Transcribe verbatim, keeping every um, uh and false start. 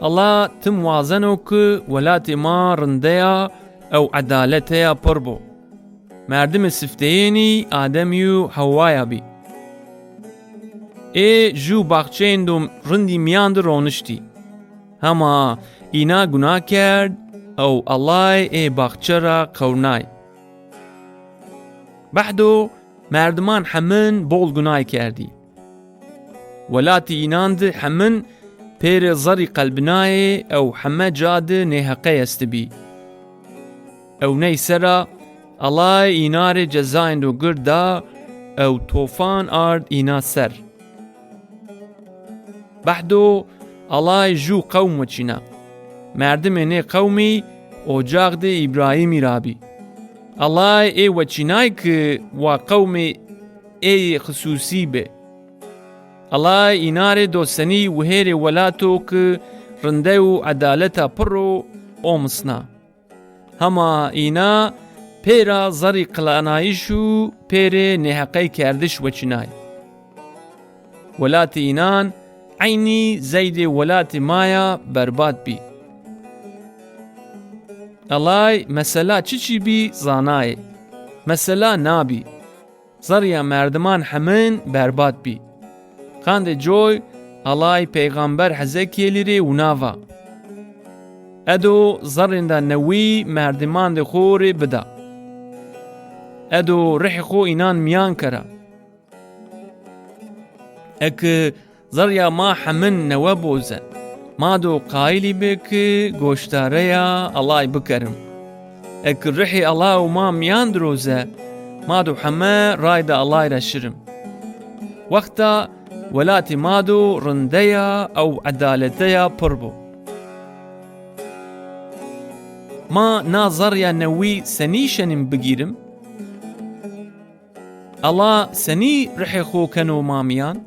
Allah tim wazeno ki welatê ma rindeya ew edaleteya pir bo. Merdimê sifteyênî Ademî û Hewaya bî. Ê jû baxçeyêndo rindî mîyan di roniştî. Hema îna guna kerd ew Allay ê baxçe ra qewnay. Behdo merdiman hemin bol gunay kerdî. Welatî înan di hemin pêrê zerrî qelbinayê ew heme ca di nêheqey estibî. Ewney sera Allay îna rê cezayêndo gird da ew tofan ard îna ser. Behdo Allay jû qewm weçîna. Merdimê nê qewmî ocax di Îbrahîmî ra bî. Allay ê weçînay ki wa qewmê ê yê xisûsî bi. Allay îna rê do senî wihêrê welato ki rinde û edaleta pir o omisna. Hema îna pêra zerrî qilanayîş û pêrê nêheqey kerdiş weçînay. Welatê înan eynî zeydê welatê ma ya berbat bî. Allay mesela çiçî bî zanayê. Mesela na bî. Zerrîya merdiman hemin berbat bî. Qandê coy Allay peyxamber Hezekîyelî rê wina va: Edo zerrênda newî merdimandê xo rê bida. Edo rihê xo înan mîyan kera. Eki zerrîya ma hemin newe bo ze, ma do qayilî bi ki goşdareya Allay bikerim. Eki rihê Allay û ma mîyan di ro ze, ma do heme rayda Allay ra şirim. Wexta welatê ma do rindeya ew edaleteya pir bo. Ma na zerrîya newî senî şenîm bigîrim? Allah senî rihê xo keno ma mîyan?